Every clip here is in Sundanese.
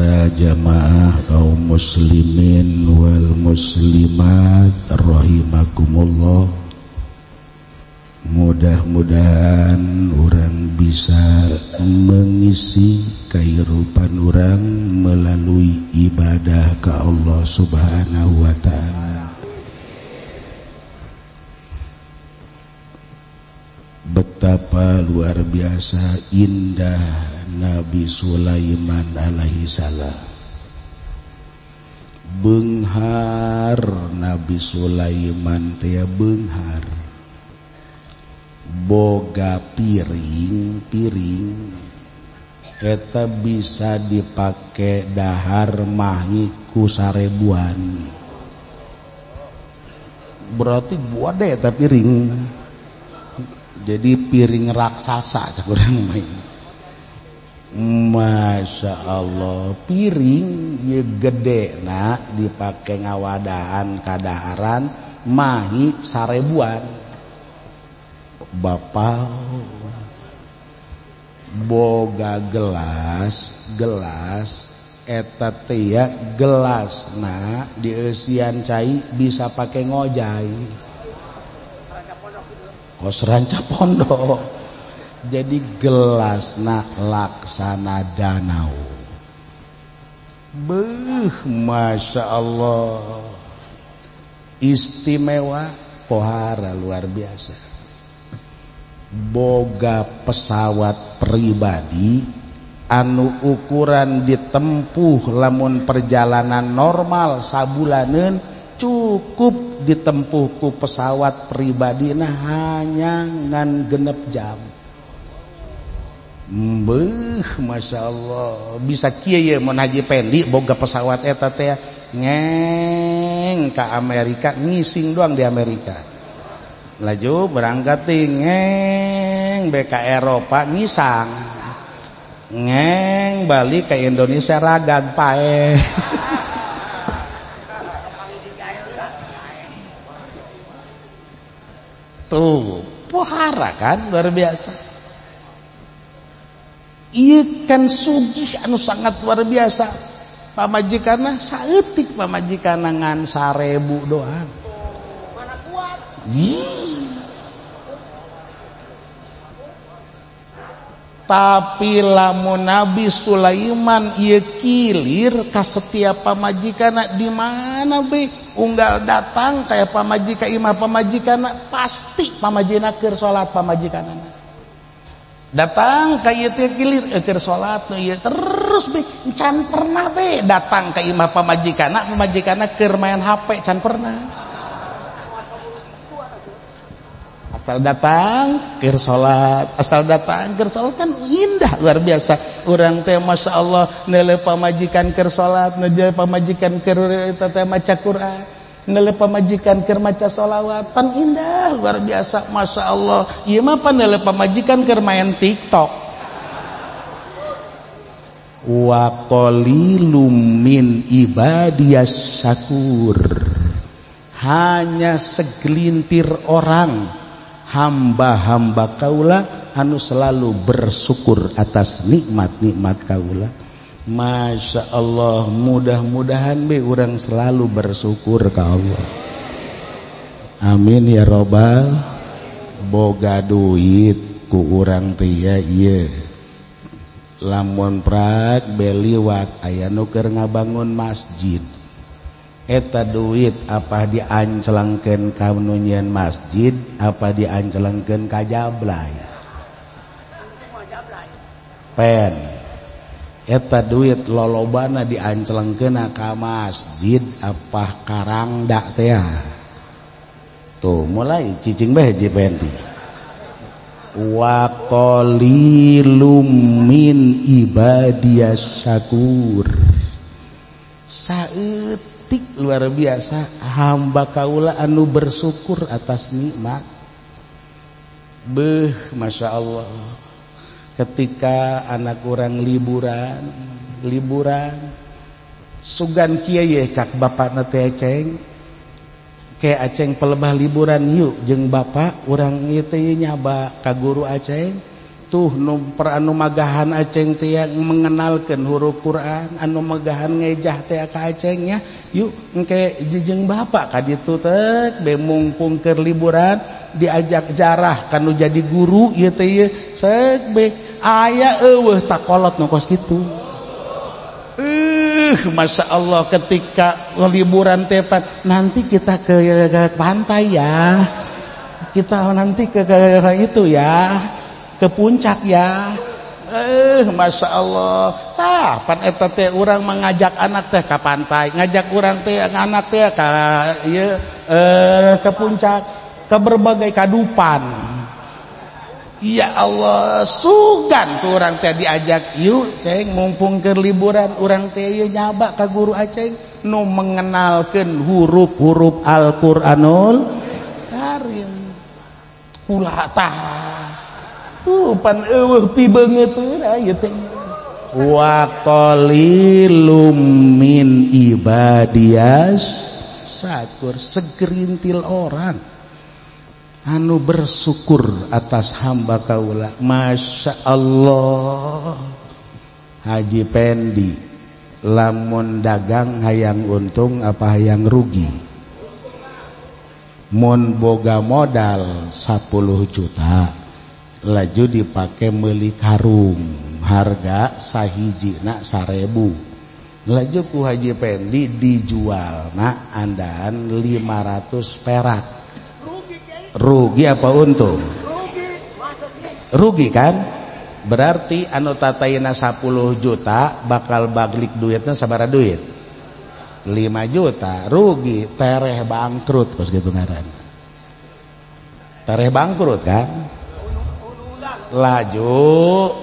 Para jamaah kaum muslimin wal muslimat rahimakumullah. Mudah-mudahan orang bisa mengisi kehidupan orang melalui ibadah ke Allah Subhanahu wa ta'ala. Betapa luar biasa indah Nabi Sulaiman alaihi salam. Beunghar Nabi Sulaiman teh beunghar. Boga piring-piring eta bisa dipake dahar mahi ku sarebuan. Berarti buade eta piring. Jadi piring raksasa cak urang mah. Masya Allah, piring ye gede na dipake ngawadahan kadaharan mahi sarebuan. Bapak boga gelas eta teh gelas na dieusian cai bisa pake ngojai. Kos ranca pondok. Jadi gelas na laksana danau. Beuh, Masya Allah, istimewa pohara luar biasa. Boga pesawat pribadi anu ukuran ditempuh lamun perjalanan normal sabulaneun cukup ditempuh ku pesawat pribadi nah hanya ngan 6 jam. Beuh, Masya Allah, bisa kieu ye mun Haji Pendi boga pesawat eta teh ngeng ka Amerika, ngising doang di Amerika. Laju berangkat ngeng be ka Eropa ngisang. Ngeng balik ke Indonesia ragag pae. Tuh, pohara kan luar biasa. Ieu kan sugih anu sangat luar biasa. Pamajikanna saeutik pamajikanna ngan 1000 doang. Mana kuat? Tapi lamun Nabi Sulaiman ieu kilir ka setiap pamajikanna di mana be unggal datang kaya pamajika imah pamajikanna pasti pamajina keur salat pamajikanna. Datang ka ieu teh kilir keur salat nu ieu terus be can pernah be datang ka imah pamajikanna pamajikanna keur main HP can pernah. Asal datang keur salat, asal datang keur salat kan indah luar biasa. Urang teh Masya Allah neuleuh pamajikan keur salat, neuleuh pamajikan keur eta teh maca Quran, neuleuh pamajikan keur maca sholawat, pan indah luar biasa Masya Allah. Ieu mah pan neuleuh pamajikan keur main TikTok. Wa qalilum min ibadiyas syakur. Hanya segelintir orang hamba-hamba kaula anu selalu bersyukur atas nikmat-nikmat kaula. Masya Allah, mudah-mudahan be urang selalu bersyukur ka Allah. Amin ya robbal. Boga duit ku urang teh ieu. Lamun prak beliwat aya nu keur ngabangun masjid. Eta duit apa diancelengkeun ka nu nyieun masjid, apa diancelengkeun ka jablay. Pen. Eta duit lolobana diancelengkeun ka masjid apa karangda teh. Tuh mulai cicing bae Haji Pendi. Wa qalilum min ibadiyas syakur. Saeutik luar biasa hamba kaula anu bersyukur atas nikmat. Beuh, Masya Allah. Ketika anak orang liburan sugan kieu ye cak bapakna teh Aceng. Ke Aceng pelebah liburan yuk jeung bapak urang ieu teh nyaba ka guru Aceng. Tuh nu anu magahan aceng teh mengenalkeun huruf Quran, anu magahan ngejah teh ka acengnya. Yuk engke jeung bapak ka ditu teh be mungpung keur liburan diajak jarah kanu jadi guru ieu teh ieu sek be aya eueuh takolot nu kos kitu. Masya Allah ketika liburan teh nanti kita ke pantai ya, kita nanti ke itu ya, ke puncak ya. Masya Allah. Tah pan eta teh urang mengajak anak teh ke pantai, ngajak urang teh anak teh ka ieu ke puncak, ke berbagai kadupan. Ya Allah, sugan tuh urang teh diajak yuk ceng mumpung keur liburan urang teh ieu nyaba ka guru aceng nu mengenalkeun huruf-huruf Al-Qur'anul Karim. Kula tah tuh pan eueuh pibeungeut ieu teh. Wa qalilum min ibadiyas syakur, segerintil orang anu bersyukur atas hamba kaula. Masya Allah. Haji Pendi lamun dagang hayang untung apa hayang rugi? Mun boga modal 10 juta laju dipake meuli karung harga sahijina 1000, laju ku Haji Pendi dijual na andaan 500 perak. Rugi apa untung? Rugi. Rugi kan? Berarti anu tatayna 10 juta bakal baglik duitnya sabaraha duit? 5 juta. Rugi, tereh bangkrut kos gitu ngaran. Tereh bangkrut kan? Laju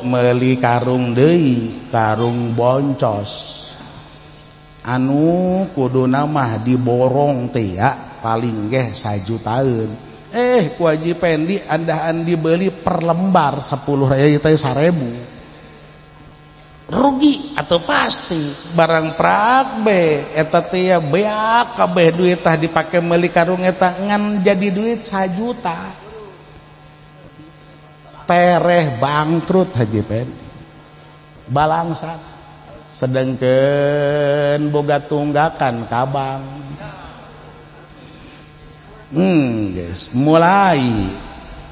meuli karung deui, karung boncos. Anu kuduna mah diborong teh ya, paling geh sajutaan. Ku Haji Pendi andahan dibeli per lembar 10 teh 1000. Rugi atau pasti barang prak be eta teh ya beak kabeh duit tah dipake meuli karung eta ngan jadi duit 1 juta. Tereh bangkrut Haji Pendi. Balangsat. Sedengkeun boga tunggakan ka bank. Guys, mulai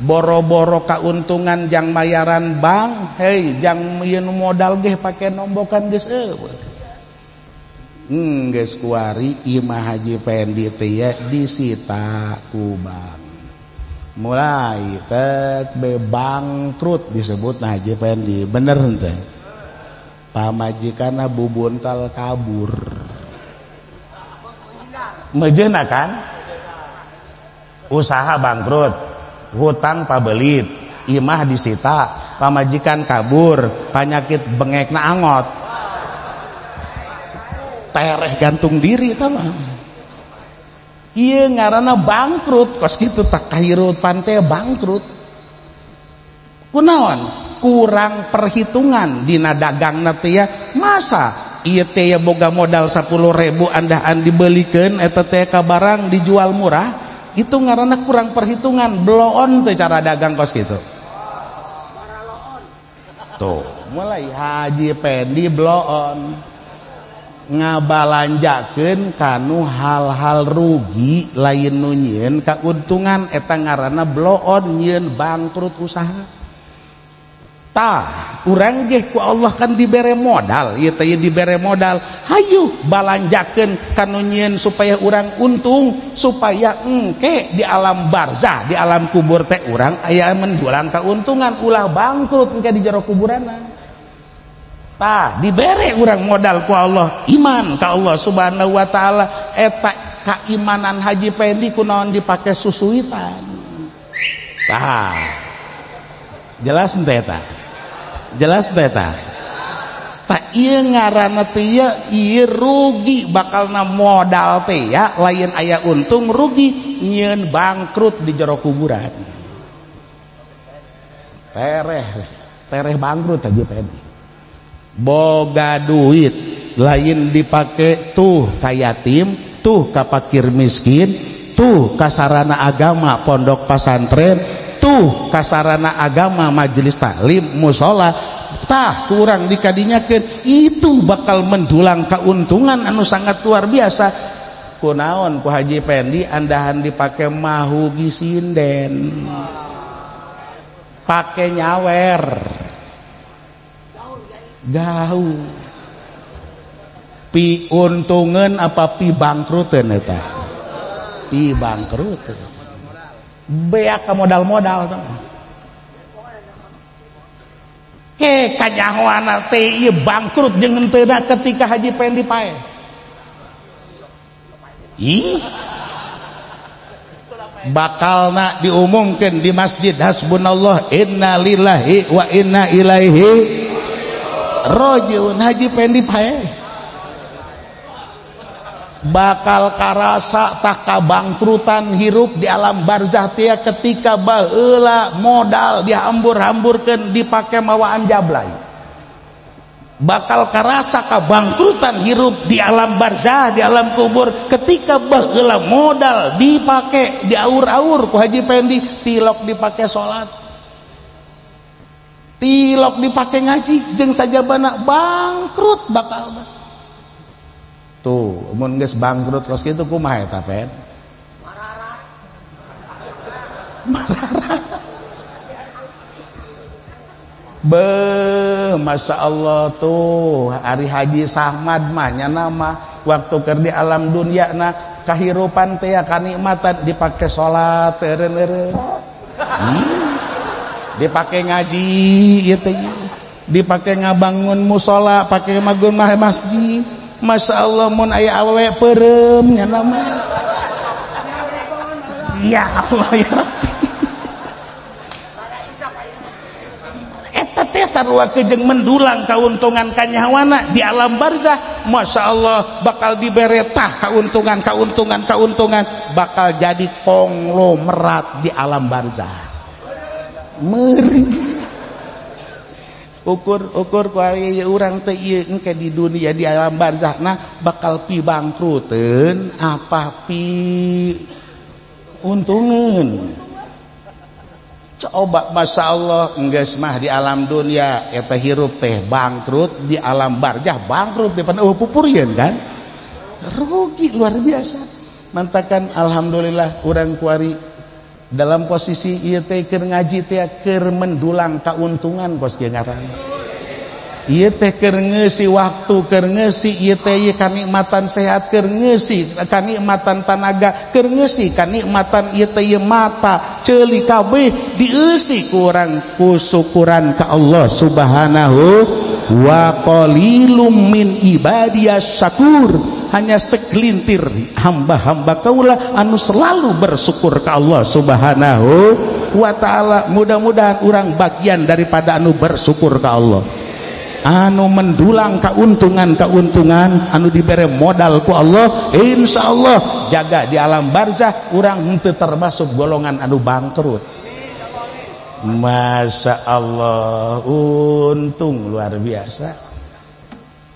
boro-boro kauntungan jang mayaran bank, hei jang ieu modal geh pake nombokan geus eueuh. Geus kuari imah Haji Pendi teh disita ku bank. Mulai tek be bangkrut disebut Haji Pendi, bener henteu? Pamajikanna bubuntal kabur. Mejeuna kan? Usaha bangkrut, hutang pabelit, imah disita, pamajikan kabur, panyakit bengekna angot, tereh gantung diri tah mah. Ieu ngaranna bangkrut, kos kitu tak kahirupan teh bangkrut. Kunaon? Kurang perhitungan dina dagangna teh ya. Masa ieu teh ya boga modal 10.000 andahan dibelikeun eta teh ka barang dijual murah. Itu ngaranna kurang perhitungan, bloon teh cara dagang kos gitu. Tuh, mulai Haji Pendi bloon ngabalanjakeun kanu hal-hal rugi lain nu nyieun kauntungan, eta ngaranna bloon nyieun bangkrut usaha. Tah, urang geh ku Allah kan dibere modal, ieu teh dibere modal. Hayu balanjakeun kanu nyieun supaya urang untung, supaya engke di alam barzah, di alam kubur teh urang aya mendulang kauntungan, ulah bangkrut engke di jero kuburanna. Tah, dibere urang modal ku Allah, iman ka Allah Subhanahu wa taala. Eta kaimanan Haji Pendi kunaon dipake susuitan. Tah. Jelas henteu eta? Jelas beta. Tak ieu ngaranna teh ieu rugi bakalna modal teh ya, lain aya untung rugi nyieun bangkrut di jero kuburan. Tereh, tereh bangkrut Haji Pendi. Boga duit lain dipake tuh ka yatim, tuh ka fakir miskin, tuh ka sarana agama pondok pasantren, tuh Tuh kasarana agama majelis taklim musola tah kurang dikadinyakeun itu bakal mendulang keuntungan anu sangat luar biasa. Kunaon ku Haji Pendi andahan dipake mahugi sinden pake nyawer gaul pi untungan apa pi bangkruten eta pi bangkrut beak ka modal-modal ke kanyahoana teh ieu bangkrut jeung henteu ketika Haji Pendi paeh. Ih bakalna diumumkeun di masjid hasbunallah inna lillahi wa inna ilaihi rajiun. Haji Pendi paeh bakal karasa tak kabangkrutan hirup di alam barzah tia ketika baheula modal dihambur-hamburkeun dipake mawaan jablay. Bakal karasa kabangkrutan hirup di alam barzah di alam kubur ketika baheula modal dipake diaur-aur ku Haji Pendi tilok dipake salat tilok dipake ngaji jeung sajabana bangkrut bakal. Tuh, mun geus bangkrut kos kitu kumaha eta, Pen? Mararat. Mararat. Beuh, Masya Allah tuh, ari Haji Samad mah nya nama waktu keur di alam dunia na kahirupan teh kanikmatan dipake salat eureun-eureun. Dipake ngaji ieu teh. Dipake ngabangun musala, pake magun mah masjid. Masya Allah mun aya awewe peureum nya nama. Ya Allah ya Rabbi. Eta teh sarua jeung mendulang kauntungan kanyawana di alam barzah. Masya Allah bakal dibere tah kauntungan kauntungan kauntungan bakal jadi konglomerat di alam barzah. Meureun ukur-ukur ku ari urang teh ieu engke di dunia di alam barzah nah bakal pi bangkruteun apa pi untungeun. Coba Masya Allah enggeus mah di alam dunia eta hirup teh bangkrut di alam barzah bangkrut depan eueuh pupurieun kan rugi luar biasa. Mantakan alhamdulillah urang kuari dalam posisi ieu teh keur ngaji teh keur mendulang kauntungan kos kieu ngaran. Ieu teh keur ngeusi waktu, keur ngeusi ieu teh ieu kanikmatan sehat, keur ngeusi kanikmatan tanaga, keur ngeusi kanikmatan ieu teh ieu mata, ceuli kabeh dieusi ku urang ku syukuran ka Allah Subhanahu wa qalilum min ibadiyas syakur. Hanya segelintir hamba-hamba kaula anu selalu bersyukur ke Allah Subhanahu wa ta'ala. Mudah-mudahan orang bagian daripada anu bersyukur ke Allah, anu mendulang keuntungan-keuntungan anu diberi modal ku Allah. Insya Allah jaga di alam barzah orang henteu termasuk golongan anu bangkrut. Masya Allah untung luar biasa.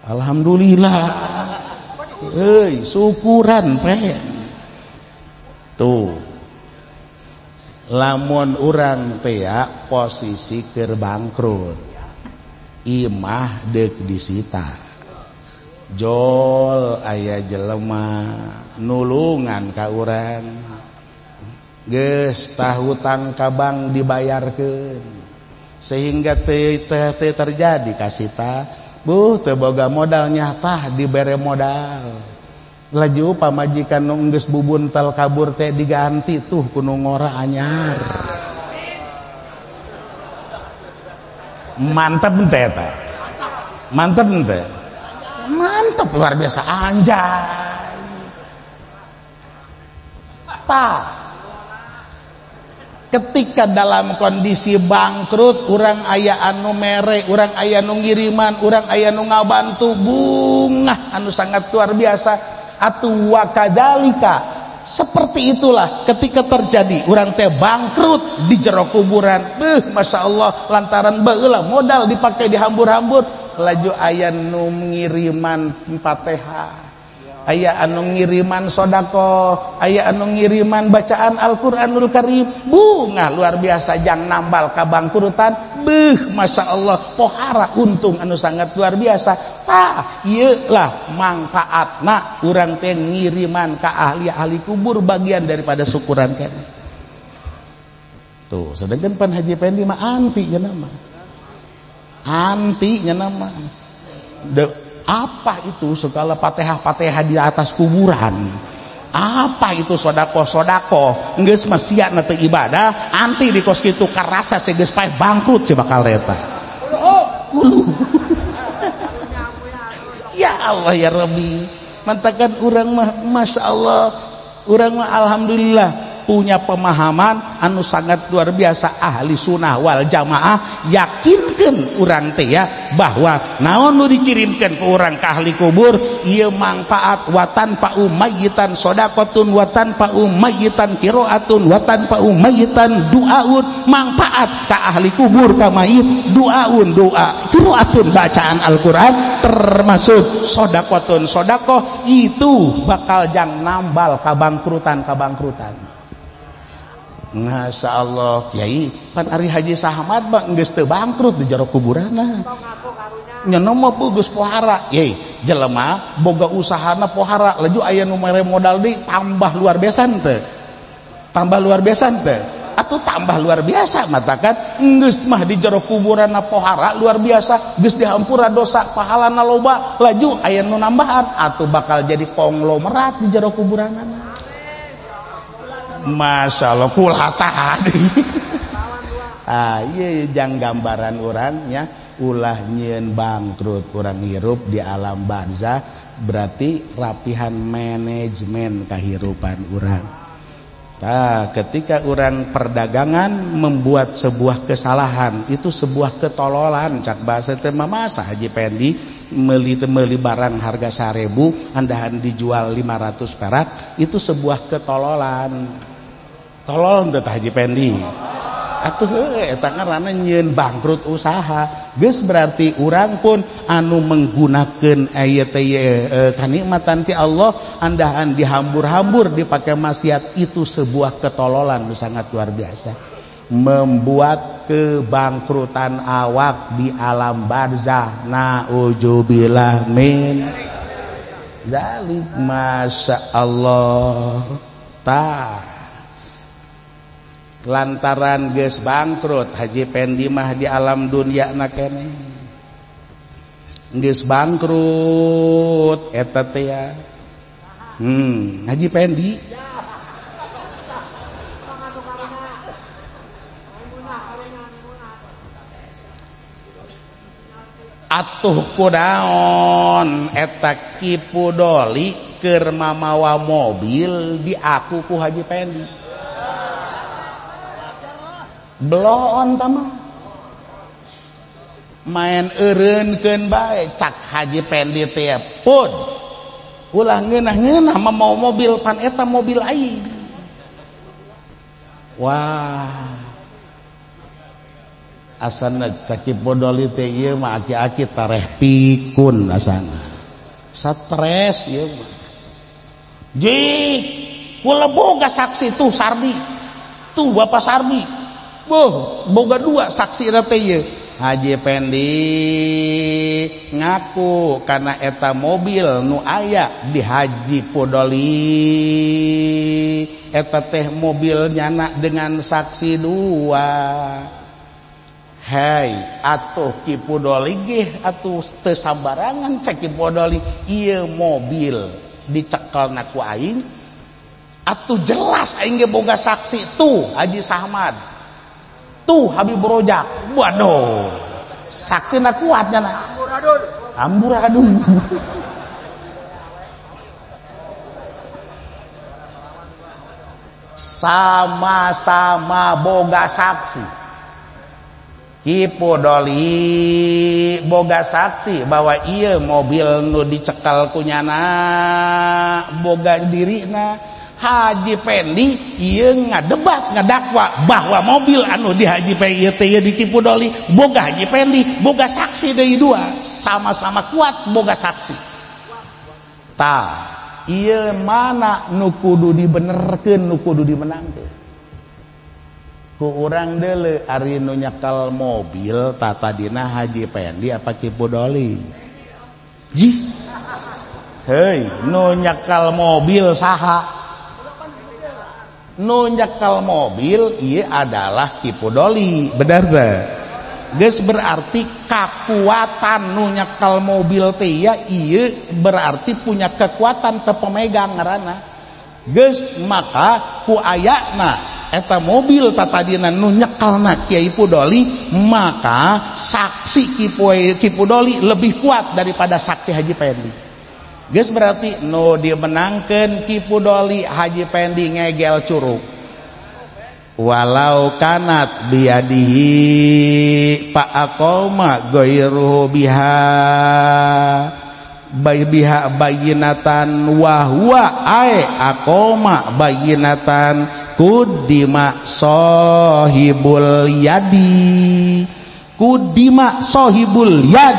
Alhamdulillah. Hei, syukuran pen. Tuh. Lamun urang teh posisi keur bangkrut. Imah deuk disita. Jol aya jelema nulungan ka urang. Geus tah hutang ka bank dibayarkeun. Sehingga teu terjadi kasita. Buh teu boga modalnya tah dibere modal. Laju pamajikan nu geus bubuntel kabur teh diganti tuh ku nu ngora anyar. Mantep teh eta. Mantep teh. Mantep luar biasa anjay. Tah ketika dalam kondisi bangkrut urang aya anu mere, urang aya nu ngiriman, urang aya nu ngabantu bungah anu sangat luar biasa. Atuh wa kadzalika seperti itulah ketika terjadi urang teh bangkrut di jero kuburan. Beuh Masya Allah lantaran baheula modal dipake dihambur-hambur laju aya nu ngiriman Fatihah, aya anu ngiriman sedekah, aya anu ngiriman bacaan Al-Qur'anul Karim. Bunga luar biasa jang nambal kabangkrutan. Beuh, Masya Allah, pohara untung anu sangat luar biasa. Tah, ieu lah mangfaatna urang teh ngiriman ka ahli-ahli kubur bagian daripada syukuran keneh. Tuh, sedangkan pan Haji Pendi mah anti nya nama. Anti nya nama. Apa itu segala patehah-patehah di atas kuburan? Apa itu sodakoh-sodakoh? Geus mah sia na teu ibadah, anti di kos kitu karasa geus paeh bangkrut si bakal eta. Kulu. Ya Allah ya Rabbi. Mantakan urang mah Masya Allah, urang mah alhamdulillah punya pemahaman anu sangat luar biasa ahli sunnah wal jamaah, yakinkan urang teh ya bahwa naon nu dikirimkan ke urang ke ahli kubur ieu manfaat wa tanfa'u mayyitan shadaqatun wa tanfa'u mayyitan qira'atun wa tanfa'u mayyitan du'aun, manfaat ka ahli kubur ka mayit du'aun doa, qira'atun bacaan Al-Qur'an, termasuk shadaqatun shadaqah, itu bakal jang nambal kabangkrutan-kabangkrutan. Masya Allah, Kiai, pan ari Haji Sahmad mah geus teu bangkrut di jero kuburanna. Nya mah geus pohara, yeuh, jelema boga usahana pohara, laju aya nu mere modal deui tambah luar biasa henteu. Tambah luar biasa henteu. Atuh tambah luar biasa matakan geus mah di jero kuburanna pohara luar biasa, geus dihampura dosa pahalana loba, laju aya nu nambahan atuh bakal jadi konglomerat di jero kuburanna. Masya Allah kulata. Ah iya jang gambaran orangnya ulah nyieun bangkrut urang hirup di alam barzah berarti rapihan manajemen kehidupan urang. Nah, ketika orang perdagangan membuat sebuah kesalahan itu sebuah ketololan cak bahasa teh masa Haji Pendi meuli barang harga 1000 andahan dijual 500 perak itu sebuah ketololan. Tolol teh Haji Pendi. Atuh heuh eta ngaranna nyieun bangkrut usaha. Geus berarti urang pun anu menggunakeun aya teh kanikmatan ti Allah andahan dihambur-hambur dipake maksiat itu sebuah ketololan nu sangat luar biasa. Membuat kebangkrutan awak di alam barzah. Na'udzubillah min zalik. Masya Allah. Tah lantaran geus bangkrut Haji Pendi mah di alam dunia na keneh geus bangkrut eta teh ya. Haji Pendi atuh kudaon eta Ki Pudoli keur mamawa mobil diaku ku Haji Pendi. Belon tama main eureunkeun bae cak Haji Pendi teh pun ulah ngeunah-ngeunah mamawa mobil pan eta mobil aing. Wah asana cak Ki Pudoli teh ieu mah aki-aki tareh pikun asana stres ieu mah. Ji kula boga saksi tuh Sardi tuh Bapak Sardi. Boh, boga dua saksi teh ieu. Haji Pendi ngaku karena eta mobil nu aya di Haji Pudoli eta teh mobil nyana dengan saksi dua. Hei, atuh Ki Pudoli geh atuh teu sambarangan cek Ki Pudoli ieu mobil dicekelna ku aing atuh jelas aing ge boga saksi tuh Haji Sahmad. Tuh Habib Rojak, waduh, saksi nak kuatnya nak. Amburadul, amburadul. Sama-sama boga saksi. Ki Pudoli boga saksi bahwa iya mobil nu dicekal kunyana boga dirina. Haji Pendi ieu ngadebat ngadakwa bahwa mobil anu di Haji Pendi ieu teh di Ki Pudoli boga Haji Pendi boga saksi deui dua, sama-sama kuat boga saksi. Tah ieu mana nu kudu dibenerkeun, nu kudu dimenangkeun. Ku urang deuleu ari nu nyekel mobil tatadina Haji Pendi apa Ki Pudoli? Jih. Hei, nu nyekel mobil saha? Nu nyekel mobil ieu adalah Ki Pudoli, bener teu? Geus berarti kakuatan nu nyekel mobil teh ya ieu berarti punya kekuatan teu pemegang ngaranna. Geus maka ku ayana eta mobil tatadina nu nyekelna Kiai Pudoli, maka saksi Ki Pudoli lebih kuat daripada saksi Haji Pendi. Geus berarti nu dimenangkeun Ki Pudoli, Haji Pendi ngegel curug. Walau kanat biadihi fa aqama ghairuhu biha biha bayinatan wa huwa ay aqama bayinatan kudima sohibul yadi. Kudima sohibul yad,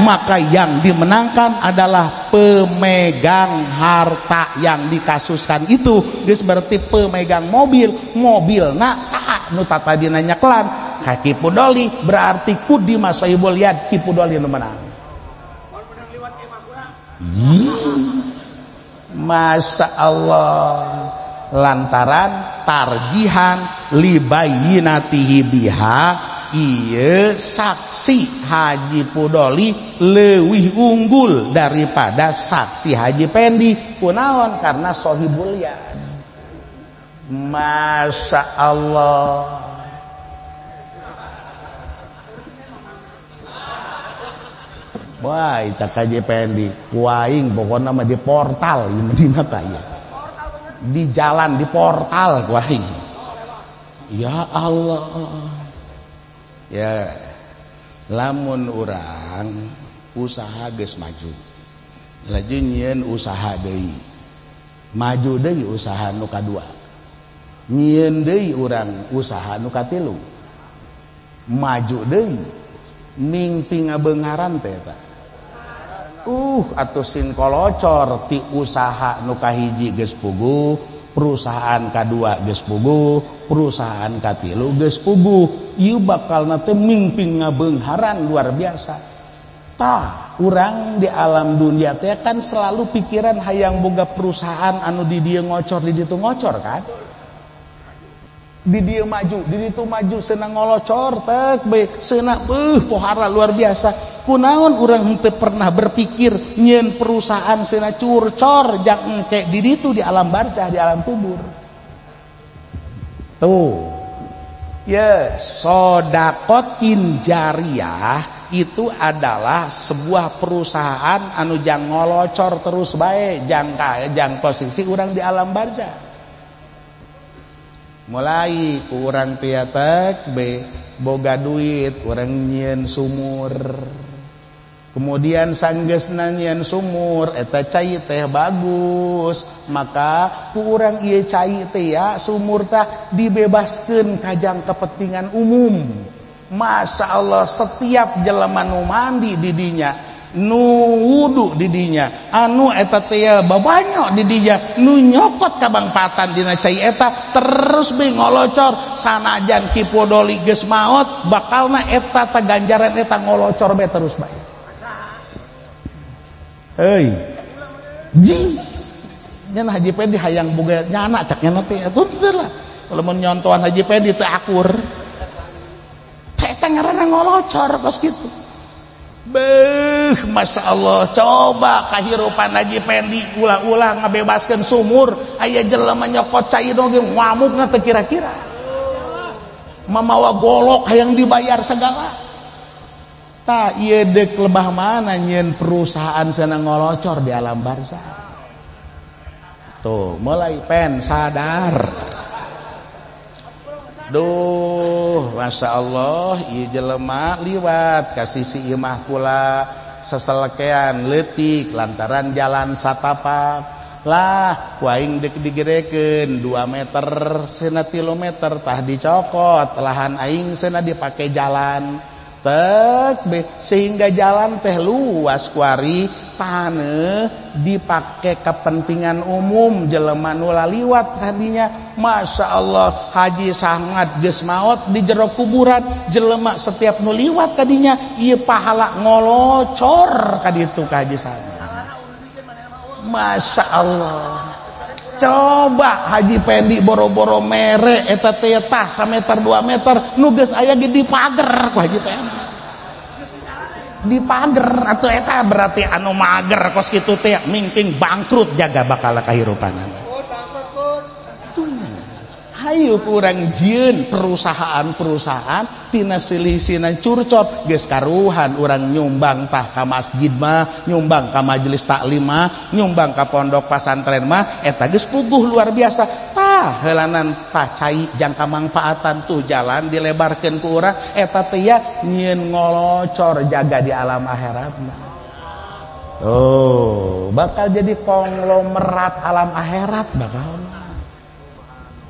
maka yang dimenangkan adalah pemegang harta yang dikasuskan itu. Geus berarti pemegang mobil, mobilna saha nu tatadina nyekelan ka Ki Pudoli, berarti kudima sohibul yad, Ki Pudoli nu menang. Masya Allah. Lantaran tarjihan libayinatihi biha, ieu saksi Haji Pudoli leuwih unggul daripada saksi Haji Pendi. Kunaon? Karena sohibul yad. Masya Allah. Wah, cak Haji Pendi kuaing pokokna mah di portal ieu di mata ieu. Di jalan di portal kuaing. Ya Allah. Ya, lamun urang usaha geus maju, laju nyieun usaha deui, maju deui usaha nu kadua, nyieun deui urang usaha nu katilu, maju deui, mingpi ngabeungharan teh eta. Atuh sin kolocor ti usaha nu kahiji geus puguh, perusahaan kadua geus puguh, perusahaan katilu geus puguh, ieu bakalna teh mingping ngabeungharan luar biasa. Tah, urang di alam dunia teh kan selalu pikiran hayang boga perusahaan anu di dieu ngocor, di ditu ngocor kan? Di dieu maju, di ditu maju, senang ngolocor tek bae, senang pohara luar biasa. Kunaon urang henteu pernah berpikir nyieun perusahaan sena curcor jang engke di ditu di alam barzah, di alam kubur. Tuh. Ya, sodakotin jariyah itu adalah sebuah perusahaan anu jang ngolocor terus bae, jang jang posisi urang di alam barzah. Mulai ku urang tiatek be boga duit, urang nyieun sumur. Kemudian sanggeusna nyieun sumur eta cai teh bagus, maka ku urang ieu cai teh ya sumur tah dibebaskeun kajang kepentingan umum. Masya Allah, setiap jelema nu mandi di dinya, nu wudu di dinya, anu eta teh babanyo di dinya, nu nyokot kabangpatan dina cai eta terus be ngolocor. Sanajan Ki Pudoli geus maot, bakalna eta teh ganjaran eta ngolocor be terus bae. Hei, ji, nya Haji Pendi hayang boga nyana cak nyana teh atuh teu lah. Lamun nyontohan Haji Pendi teu akur. Teh eta ngaranna ngolocor kos kitu. Beuh, Masya Allah, coba kahirupan Haji Pendi ulah-ulah ngabebaskeun sumur, aya jelema nyokot cai oge ngamukna teu kira-kira. Mamawa golok hayang dibayar segala. Tah ieu deuk lebah mana nyieun perusahaan sana ngolocor di alam barzah. Tuh, mulai pen sadar. Duh, Masya Allah, ieu jelema liwat ka sisi imah kula seselekean leutik lantaran jalan satapak. Lah, ku aing deuk digerekeun 2 meter cenah 3 meter tah dicokot lahan aing cenah dipake jalan. Tek be sehingga jalan teh luas kuari taneuh dipake kepentingan umum jelema nu laliwat kadinya. Masya Allah Haji Sangat geus maot di jero kuburan jelema setiap nu liwat kadinya ieu pahala ngolocor kaditu ka Haji Sangat. Masya Allah. Coba Haji Pendi boro-boro mere eta teh tah sameter 2 meter nu geus aya ge dipager ku Haji Pendi. Dipager atuh eta berarti anu mager kos kitu teh mingping bangkrut jaga bakal kahirupanana. Hayu kurang jieun perusahaan-perusahaan tina silisina curcot geus karuhan urang nyumbang tah ka masjid mah, nyumbang ka majelis taklim mah, nyumbang ka pondok pasantren mah eta geus puguh luar biasa. Tah heulanan tah cai jangka mangfaatan tuh jalan dilebarkeun ku urang eta teh ya nyieun ngolocor jaga di alam akhirat mah. Tuh, bakal jadi konglomerat alam akhirat bakal.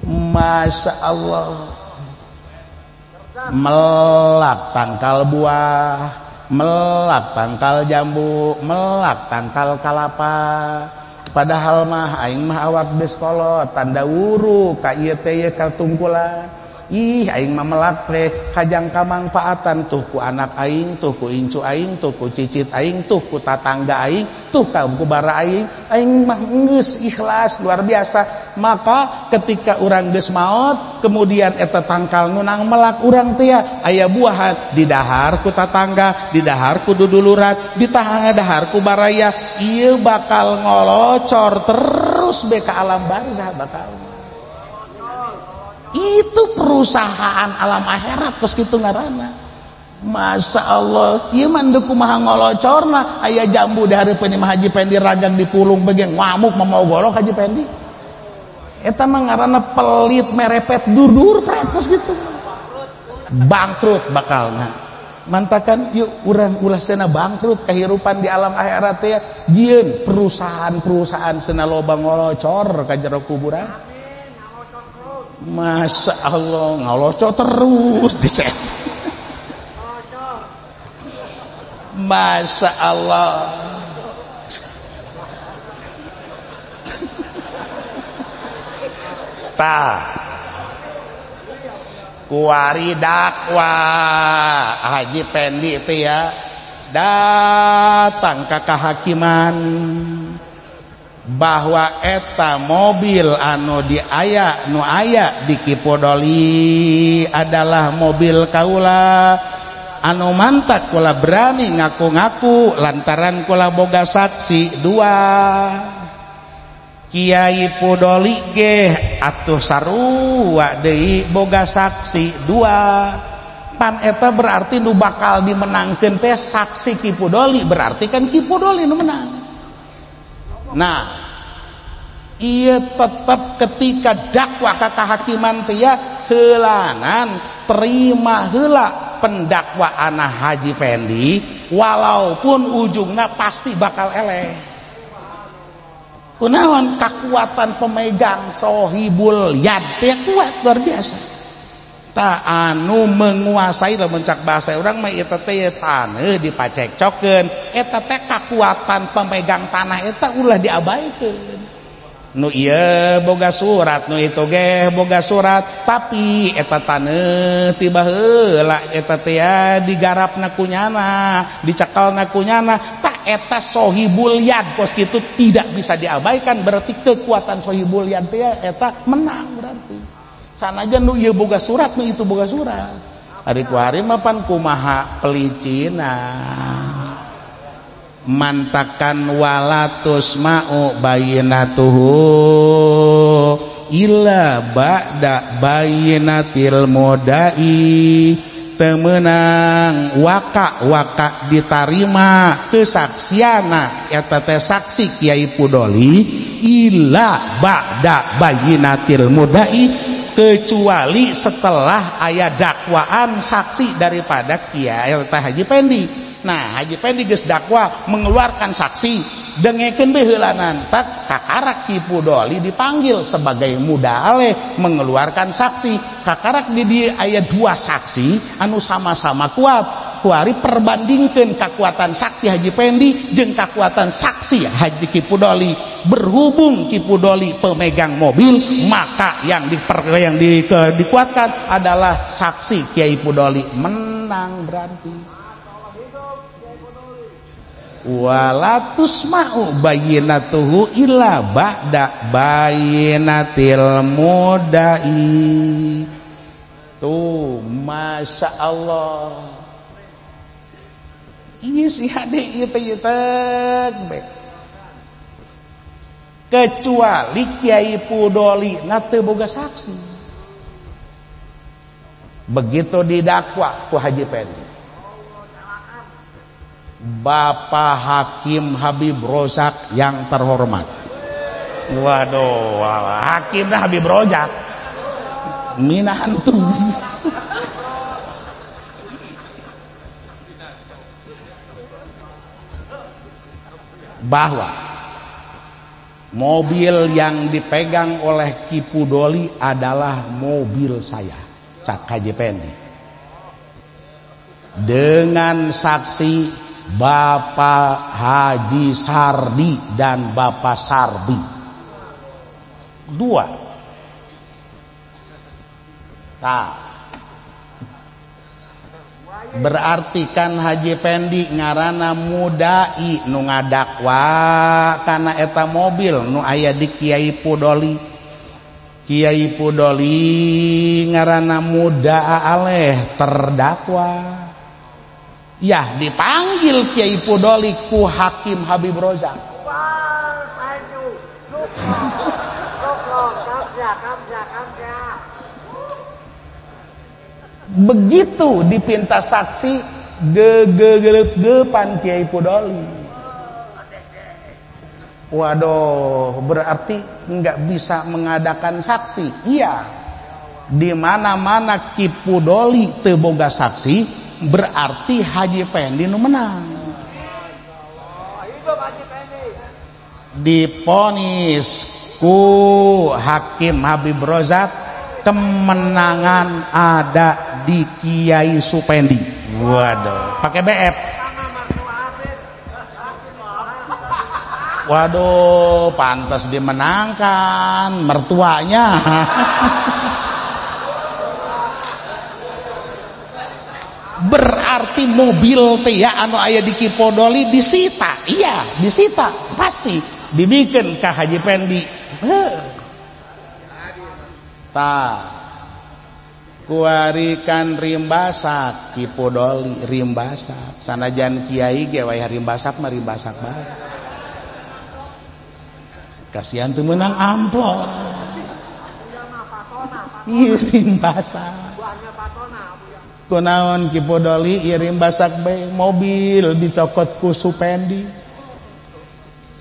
Masya Allah. Melak tangkal buah, melak tangkal jambu, melak tangkal kalapa. Padahal mah aing mah awak geus kolot, tanda wuru ka ieu teh ieu katungkulan. Ih aing mah melak teh kajang kamangfaatan tuh ku anak aing, tuh ku incu aing, tuh ku cicit aing, tuh ku tatangga aing, tuh ku bara aing. Aing mah geus ikhlas luar biasa. Maka ketika urang geus maot, kemudian eta tangkal nunang melak urang teh aya buahan didahar ku tatangga, didahar ku duduluran, ditahar ku baraya, ieu bakal ngolocor terus be ka alam barzah bakal. Itu perusahaan alam akhirat terus kitu ngaranna. Masya Allah, ieu mah deuk kumaha ngolocorna, aya jambu di hareupeun imah Haji Pendi ragang dipulung bege ngamuk mah golok Haji Pendi. Eta mah ngaranna pelit merepet dur-dur pret terus gitu. Bangkrut bakalna. Mantakan yuk urang ulah sena bangkrut kehidupan di alam akhirat teh jieun perusahaan-perusahaan sena loba ngolocor ka jero kuburan. Masya Allah ngalocor terus bisa. Masya Allah. Tah kuari dakwah Haji Pendi itu ya datang ke kehakiman bahwa eta mobil anu di aya nu aya di Ki Pudoli adalah mobil kaula anu mantak kula berani ngaku-ngaku lantaran kula boga saksi dua. Kiai Pudoli ge atuh sarua deui boga saksi dua. Pan eta berarti nu bakal dimenangkeun teh saksi Ki Pudoli, berarti kan Ki Pudoli nu menang. Nah, ia tetap ketika dakwa ka kehakiman teh ya heulanan terima heula pendakwaan Haji Pendi walaupun ujungna pasti bakal eleh. Kunaon kekuatan pemegang sohibul yad teh kuat luar biasa. Ta anu menguasai lamun cak bahasa urang mah eta teh taneuh dipacekcokeun eta teh kekuatan pemegang tanah eta ulah diabaikeun. Nu ieu boga surat, nu itu ge boga surat, tapi eta taneuh tiba heula eta teh digarapna ku nyana, dicekelna ku nyana, tak eta sohibul yad kos kitu tidak bisa diabaikan, berarti kekuatan sohibul yad teh eta menang berarti. Sanajan nu ieu boga surat, nu itu boga surat. Ari kuari mah pan kumaha pelicina. Mantakan walatus ma'u bayinatuhu illa ba'da bayinatil modai. Temenang waka-waka ditarima kesaksiana eta teh saksi Kiai Pudoli illa ba'da bayinatil mudai, kecuali setelah aya dakwaan saksi daripada Kiai teh Haji Pendi. Nah, Haji Pendi geus dakwa mengeluarkan saksi, dengekeun bae heulanan tak kakarak Ki Pudoli dipanggil sebagai mudale mengeluarkan saksi. Kakarak di dieu aya dua saksi anu sama-sama kuat. Kuari perbandingkeun kekuatan saksi Haji Pendi jeung kekuatan saksi Haji Ki Pudoli. Berhubung Ki Pudoli pemegang mobil, maka yang dikuatkan adalah saksi Kiai Pudoli. Menang berarti. Walatusma'u bayyinatuhu illa ba'da bayyinatil mudai. Tuh, Masya Allah. Iya sih hade ieu teh kecuali Kiai Pudoli na teu boga saksi. Begitu didakwa ku Haji Pendi, Bapak Hakim Habib Rozak yang terhormat. Waduh, hakimnya Habib Rozak minantu. Bahwa mobil yang dipegang oleh Ki Pudoli adalah mobil saya, Cak Haji Pendi, dengan saksi Bapak Haji Sardi dan Bapak Sardi. Dua. Tak. Berarti kan Haji Pendi ngarana mudai nu ngadakwa kana eta mobil nu aya di Kiai Pudoli. Kiai Pudoli ngarana muda aleh terdakwa. Ya dipanggil Kiai Pudoli ku Hakim Habib Rozak. Begitu dipinta saksi gegegelep-gepan Kiai Pudoli. Waduh, berarti nggak bisa mengadakan saksi. Iya, di mana-mana Ki Pudoli teu boga saksi, berarti Haji Pendi nu menang. Diponis ku Hakim Habib Rozak, kemenangan ada di Kiai Supendi. Waduh, pakai BF. Waduh, pantas dimenangkan mertuanya. Berarti mobil teh ya anu aya di Ki Pudoli disita. Iya, disita pasti. Dibikin ka Haji Pendi. Ta kuarikan rimbasak Ki Pudoli rimbasak. Sanajan kiai ge wayah rimbasak mah rimbasak bae. Kasihan teu meunang amplop. Ieu rimbasak. Kunaon Ki Pudoli ieu rimbasak bae, mobil dicokot ku Supendi.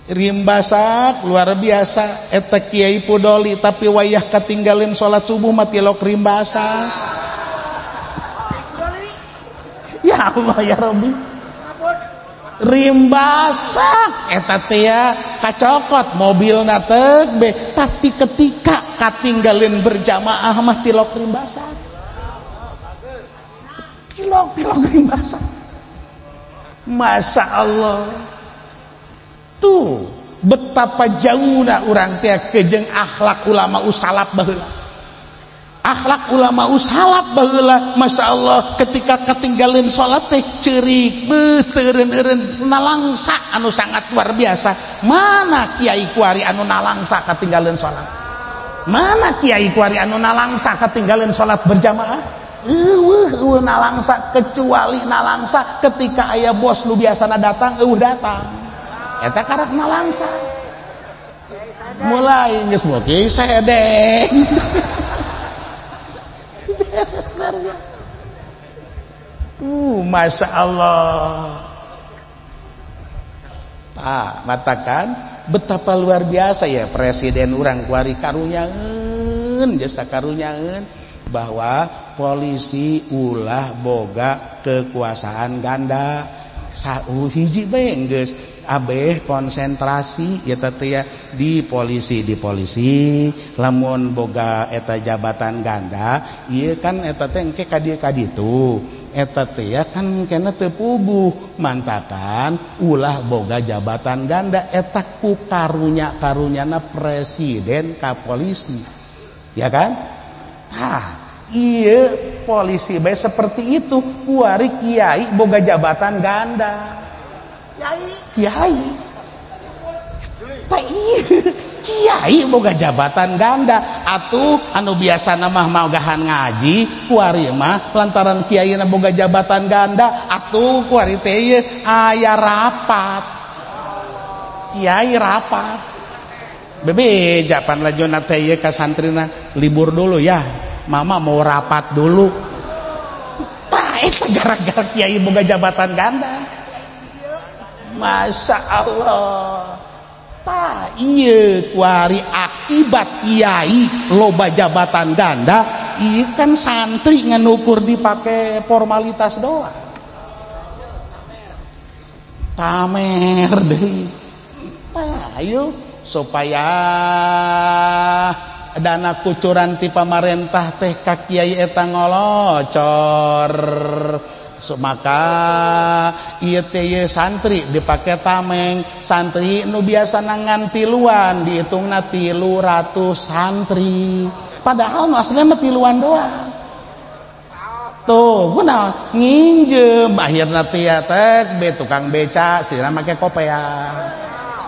Rimbasak luar biasa eta Kiai Pudoli, tapi wayah katinggalin salat subuh mah tilok rimbasak. Ya Allah ya Rabbi. Rimbasak eta teh ya kacokot mobilna teh be, tapi ketika katinggalin berjamaah mah tilok rimbasak. Tilok rimbasak. Masya Allah. Tuh betapa jauhna urang teh kejeng akhlak ulama usalaf baheula. Akhlak ulama usalaf baheula, Masya Allah, ketika ketinggalin salat teh ceurik beuh teureun-eureun nalangsa anu sangat luar biasa. Mana kiai kuari anu nalangsa ketinggalin salat? Mana kiai kuari anu nalangsa ketinggalin salat berjamaah? Eueuh eueuh nalangsa, kecuali nalangsa ketika aya bos nu biasana datang eueuh datang. Eta karak nalangsa. Mulai geus moal kiai sedeng. Tuh, Masya Allah. Ah, matakan betapa luar biasa ya presiden urang kuari karunyaeun, jasa karunyaeun bahwa polisi ulah boga kekuasaan ganda. Hiji bae geus abeh konsentrasi ya teh ya di polisi lamun boga eta jabatan ganda ieu kan eta teh engke ka dieu ka ditu Eta teh ya kan kena teu puguh mantakan ulah boga jabatan ganda eta ku karunya-karunyana presiden ka polisi. Ya kan? Tah, ieu polisi bae seperti itu, kuari kiai boga jabatan ganda. Kiai, kiai. Tah ieu kiai boga jabatan ganda atuh anu biasana mah magahan ngaji kuari mah lantaran kiaina boga jabatan ganda atuh kuari teh ieu aya rapat kiai rapat bebeja pan lajona teh ieu ka santrina libur dulu ya mama mau rapat dulu tah eta gara-gara kiai boga jabatan ganda. Masya Allah. Tah ieu kuari akibat kiai loba jabatan ganda ieu kan santri ngan ukur dipake formalitas doang pamer deui. Tah ieu supaya dana kucuran ti pamarentah teh ka kiai eta ngolocor. So, maka ieu teh ieu santri dipake tameng santri nu biasana ngan tiluan dihitungna 300 santri padahal nu aslinya mah tiluan doang tuh kunaon nginjem akhirna teh teh tukang beca sirah make kopea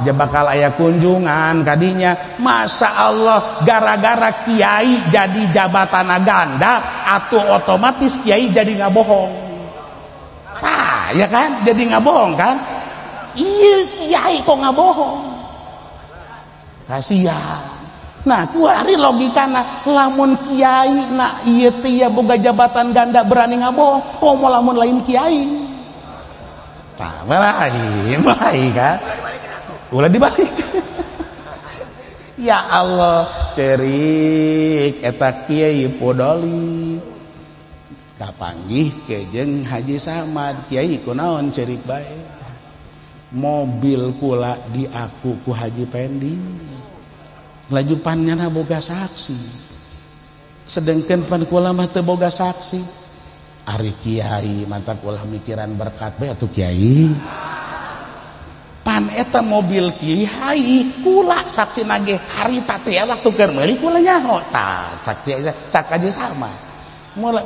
dia bakal aya kunjungan kadinya. Masya Allah gara-gara kiai jadi jabatan ganda atau otomatis kiai jadi nggak bohong. Tah, ya kan? Jadi nggak bohong kan? Iya kiai kok nggak bohong? Kasihan. Nah, kuari logikana lamun kiai na ieu teh boga jabatan ganda berani nggak bohong, komo lamun lain kiai. Tah, mulai kan? Ulah dibalik. Ya Allah, cerik eta Kiai Pudoli. Kapanggih kejeng Haji Samad kiai kunaon cerik bae. Mobil kula diaku ku Haji Pendi. Laju pannyana boga saksi. Sedengkeun pan kula mah teu boga saksi. Ari kiai mantap ulah mikiran berkat bae atuh kiai. Pan eta mobil kiai kula saksi nage harita teh waktu keur meuli kula nyaho. Tah saksi cak Haji Samad.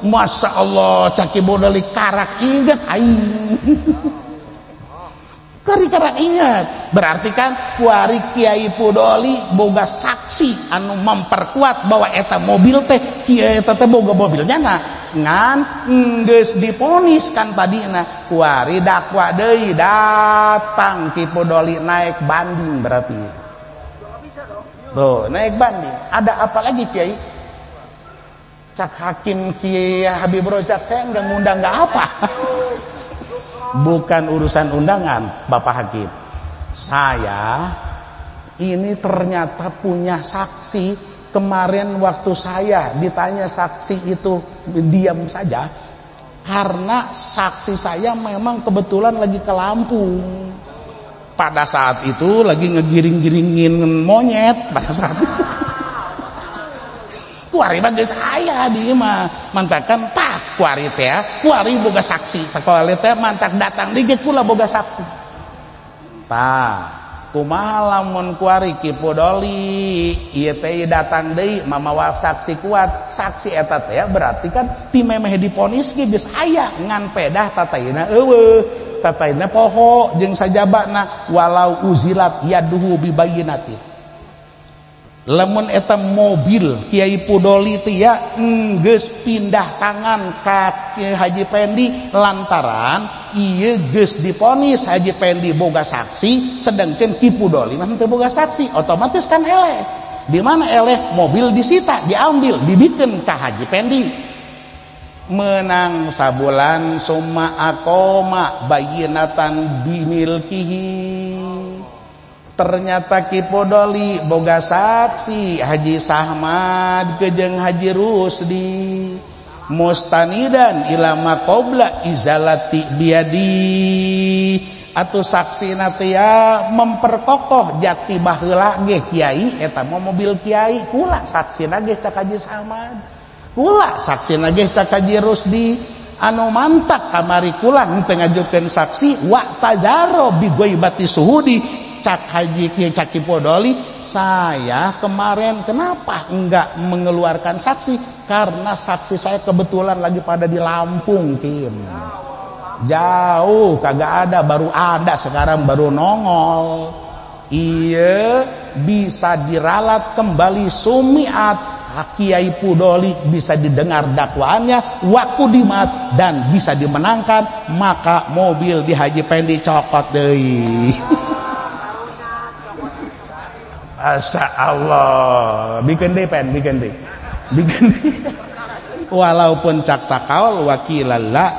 Masya Allah caki bodoli karak inget aing kari karak inget berarti kan kuari Kiai Pudoli boga saksi anu memperkuat bahwa eta mobil teh kiai eta teh boga mobilnya nah ngan geus diponis kan tadina kuari dakwa deui datang Ki Pudoli naik banding berarti tuh naik banding ada apa lagi kiai? Cak hakim Kiai Habib Rojak saya nggak ngundang nggak apa. Bukan urusan undangan Bapak Hakim. Saya ini ternyata punya saksi. Kemarin waktu saya ditanya saksi itu diam saja karena saksi saya memang kebetulan lagi ke Lampung. Pada saat itu lagi ngegiring-giringin monyet pada saat itu. Kuari mah geus aya di mah mantakan tah kuari teh kuari boga saksi tah kuari teh mantak datang di ge kula boga saksi tah kumaha lamun kuari Ki Pudoli ieu teh datang deui mamawa saksi kuat saksi eta teh berarti kan ti memeh diponis ge geus aya ngan pedah tatayna eueuh tatayna poho jeung sajabana walau uzilat yaduhu bibayinatin. Lamun eta mobil Kiai Pudoli teh ya geus pindah tangan ka Haji Pendi lantaran ieu geus diponis Haji Pendi boga saksi sedangkan Ki Pudoli mah teu boga saksi otomatis kan eleh. Di mana eleh mobil disita diambil dibikeun ka Haji Pendi. Menang sabulan summa aqoma bayinatan bimilkihi. Ternyata Ki Pudoli boga saksi Haji Sahmad kejeng Haji Rusdi mustanidan ila maqobla izalati biadi atau saksi natia memperkokoh jati baheula ge kiai eta mah mobil kiai kula saksi ge cak Haji Samad kula saksi ge cak Haji Rusdi Anu mantak kamari kulang teu ngajukeun saksi wa tadaro bi ghaibati suhudi cak Haji Kiai Caki Podoli, saya kemarin kenapa enggak mengeluarkan saksi? Karena saksi saya kebetulan lagi pada di Lampung, Kim. Jauh kagak ada, baru ada sekarang baru nongol. Iya, bisa diralat kembali sumiat Kiai Pudoli, bisa didengar dakwaannya wakudimat dan bisa dimenangkan, maka mobil di Haji Pendi cokot deui. Masya Allah, bikin deh pen, bikin deh, bikin deh. Walaupun cak sakaul wakilalla,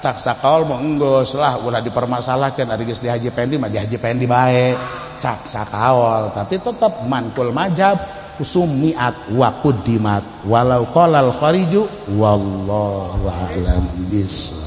cak sakaul mau enggos lah, ulah dipermasalahkan. Ari geus di Haji Pendi mah di Haji Pendi bae, cak sakaul. Tapi tetap mankul majab sumiat wa quddimat walau qalal khariju wallahu a'lam bissawab.